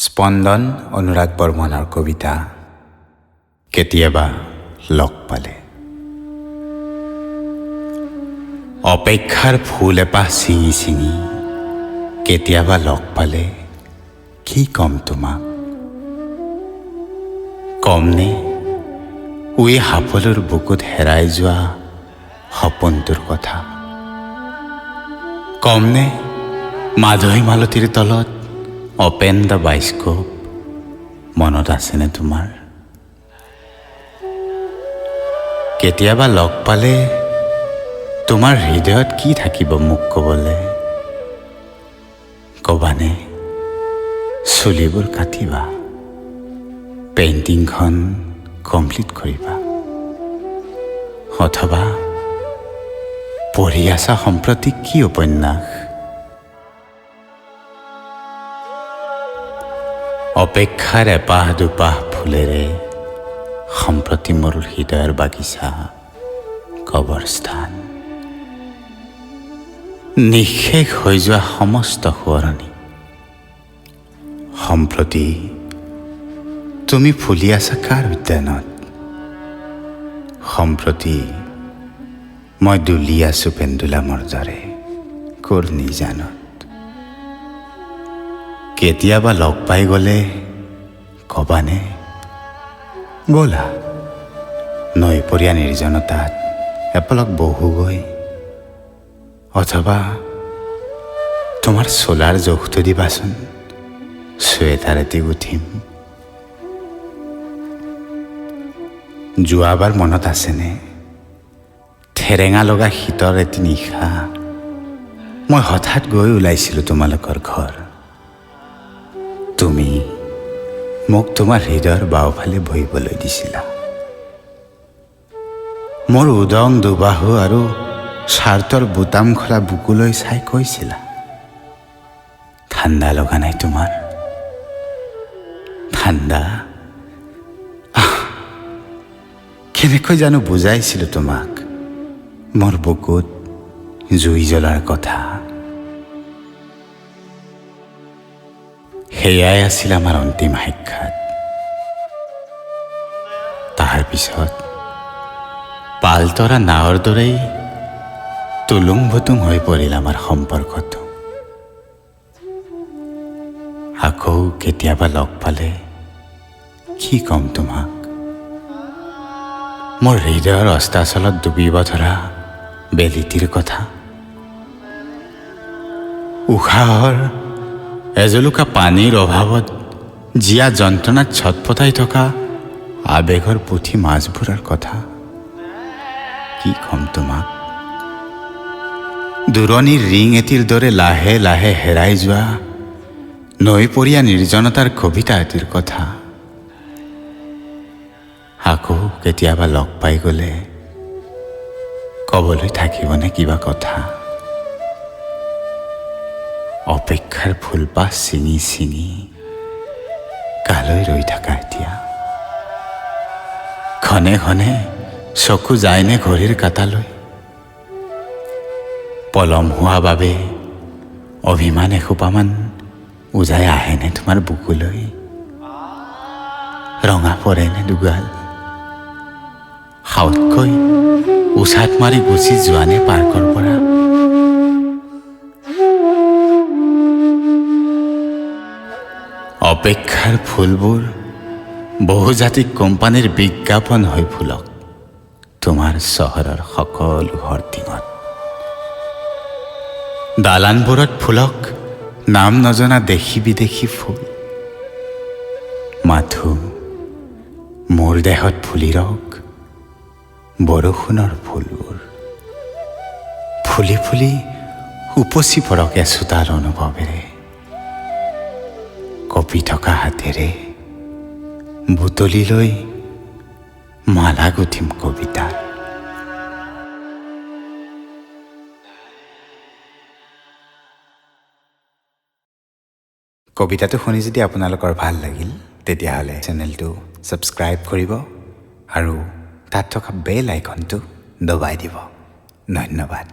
স্পন্দন অনুৰাগ বৰ্মনৰ কবিতা কেতিয়াবা লগ পালে। অপেক্ষাৰ ফুল এপাহ ছিঙি ছিঙি কেতিয়াবা লগ পালে কি ক'ম তোমাক? কমনে উই হাফলুৰ বুকুত হেৰাই যোৱা সপোনটোৰ কথা? কমনে মাধৈ মালতীৰ তলত অপেন the bioscope মনত আছেনে তোমাৰ? কেতিয়াবা লগ পালে তোমাৰ হৃদয়ত কি থাকিব মোক ক'বলৈ? ক'বানে চুলিবোৰ কাটিবা, পেইণ্টিংখন কমপ্লিট কৰিবা, অথবা পঢ়ি আছা সম্প্ৰতি কি উপন্যাস? অপেক্ষাৰ এপাহ দুপাহ ফুলেৰে সম্প্ৰতি মোৰ হৃদয়ৰ বাগিচা কবৰস্থান। নিঃশেষ হৈ যোৱা সমস্ত সোঁৱৰণি সম্প্ৰতি তুমি ফুলি আছা কাৰ উদ্যানত? সম্প্ৰতি মই দুলি আছোঁ পেণ্ডুলামৰ দৰে ক'ৰ নিজানত। কেতিয়াবা লগ পাই গ'লে ক'বানে ব'লা নৈপৰীয়া নিৰ্জনতাত এপলক বহুগৈ, অথবা তোমাৰ চোলাৰ জোখটো দিবাচোন, চুৱেটাৰ এটি গুঠিম। যোৱাবাৰ মনত আছেনে ঠেৰেঙা লগা শীতৰ এটি নিশা মই হঠাৎ গৈ ওলাইছিলোঁ তোমালোকৰ ঘৰ। তুমি মোক তোমাৰ হৃদয়ৰ বাওঁফালে বহিবলৈ দিছিলা। মোৰ উদং দুবাহু আৰু চাৰ্টৰ বুটাম খোলা বুকুলৈ চাই কৈছিলা, ঠাণ্ডা লগা নাই তোমাৰ? ঠাণ্ডা? কেনেকৈ জানো বুজাইছিলোঁ তোমাক মোৰ বুকুত জুই জ্বলাৰ কথা। সেয়াই আছিল আমাৰ অন্তিম সাক্ষাৎ। তাৰ পিছত পালতৰা নাৱৰ দৰেই তুলুং ভুতুং হৈ পৰিল আমাৰ সম্পৰ্কটো। আকৌ কেতিয়াবা লগ পালে কি ক'ম তোমাক? মোৰ হৃদয়ৰ অস্তাচলত ডুবিব ধৰা বেলিটিৰ কথা, উশাহৰ এজলুকা পানীৰ অভাৱত জীয়া যন্ত্ৰণাত ছটফটাই থকা আৱেগৰ পুঠি মাছবোৰৰ কথা কি ক'ম তোমাক? দূৰণিৰ ৰিং এটিৰ দৰে লাহে লাহে হেৰাই যোৱা নৈপৰীয়া নিৰ্জনতাৰ কবিতা এটিৰ কথা। আকৌ কেতিয়াবা লগ পাই গ'লে ক'বলৈ থাকিবনে কিবা কথা? অপেক্ষাৰ ফুলপাহ ছিঙি ছিঙি কালৈ ৰৈ থাকা এতিয়া? ঘনে ঘনে চকু যায়নে ঘড়ীৰ কাঁটালৈ? পলম হোৱা বাবে অভিমান এসোপামান উজাই আহেনে তোমাৰ বুকুলৈ? ৰঙা পৰেনে দুগাল? সাউতকৈ উচাত মাৰি গুচি যোৱানে পাৰ্কৰ পৰা? অপেক্ষাৰ ফুলবোৰ বহুজাতিক কোম্পানীৰ বিজ্ঞাপন হৈ ফুলক তোমাৰ চহৰৰ সকলো ঘৰ টিঙত। দালানবোৰত ফুলক নাম নজনা দেশী বিদেশী ফুল। মাথো মোৰ দেহত ফুলি ৰওক বৰষুণৰ ফুলবোৰ, ফুলি ফুলি উপচি পৰক এচোতাল অনুভৱেৰে। কঁপি থকা হাতেৰে বুটলি লৈ মালা গুঠিম কবিতাৰ। কবিতাটো শুনি যদি আপোনালোকৰ ভাল লাগিল তেতিয়াহ'লে চেনেলটো ছাবস্ক্ৰাইব কৰিব আৰু তাত থকা বেল আইকনটো দবাই দিব। ধন্যবাদ।